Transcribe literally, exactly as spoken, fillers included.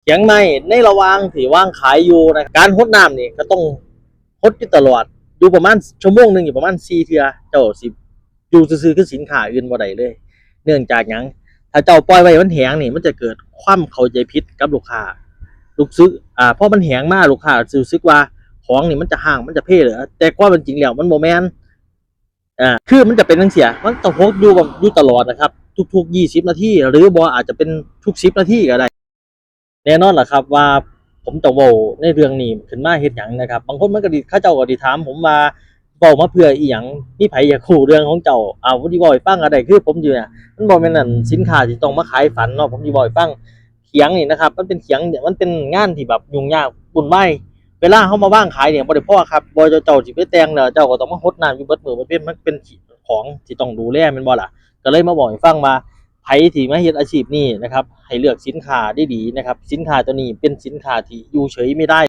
เขียงไม้ในระหว่างที่วางขายอยู่นะ การหดน้ำนี่ก็ต้องหดอยู่ตลอด อยู่ประมาณชั่วโมงหนึ่งอยู่ประมาณสี่เทื่อ เจ้าสิอยู่ซื่อๆคือสินค้าอื่นบ่ได้เลย เนื่องจากหยัง ถ้าเจ้าปล่อยไว้มันแห้งนี่ มันจะเกิดความเข้าใจผิดกับลูกค้า ลูกซื้อ อ่า พอมันแห้งมาลูกค้ารู้สึกว่าของนี่มันจะฮ้าง มันจะเพเลย แต่ความเป็นจริงแล้วมันบ่แม่น อ่า คือมันจะเป็นจั่งซี้ มันต้องหดอยู่แบบ อยู่ตลอดนะครับ ทุกๆยี่สิบนาที หรือบ่อาจจะเป็นทุกสิบนาทีก็ได้ แน่นอนล่ะครับว่าผมต้องเว้าในเรื่องนี้ขึ้นมาเฮ็ดหยังนะครับ บางคนมันก็สิ เขาเจ้าก็สิถามผมว่า เว้ามาเพื่ออีหยัง มีไผอยากรู้เรื่องของเจ้า อ้าว ผมสิเว้าให้ฟังก็ได้ คือผมอยู่เนี่ย มันบ่แม่นอันสินค้าที่ต้องมาขายฝันเนาะ ผมสิเว้าให้ฟัง เขียงนี่นะครับ มันเป็นเขียงเนี่ย มันเป็นงานที่แบบยุ่งยากวุ่นวาย เวลาเฮามาวางขายเนี่ยบ่ได้พอครับ บ่เจ้าสิไปแต่งแล้ว เจ้าก็ต้องมาหดน้ำอยู่เบิดมื้อเบิดเว็น มันเป็นของที่ต้องดูแลแม่นบ่ล่ะ ก็เลยมาบอกให้ฟังว่า ไผที่มาเฮ็ดอาชีพนี้นะครับ ให้เลือกสินค้าดีๆนะครับ สินค้าตัวนี้เป็นสินค้าที่อยู่เฉยไม่ได้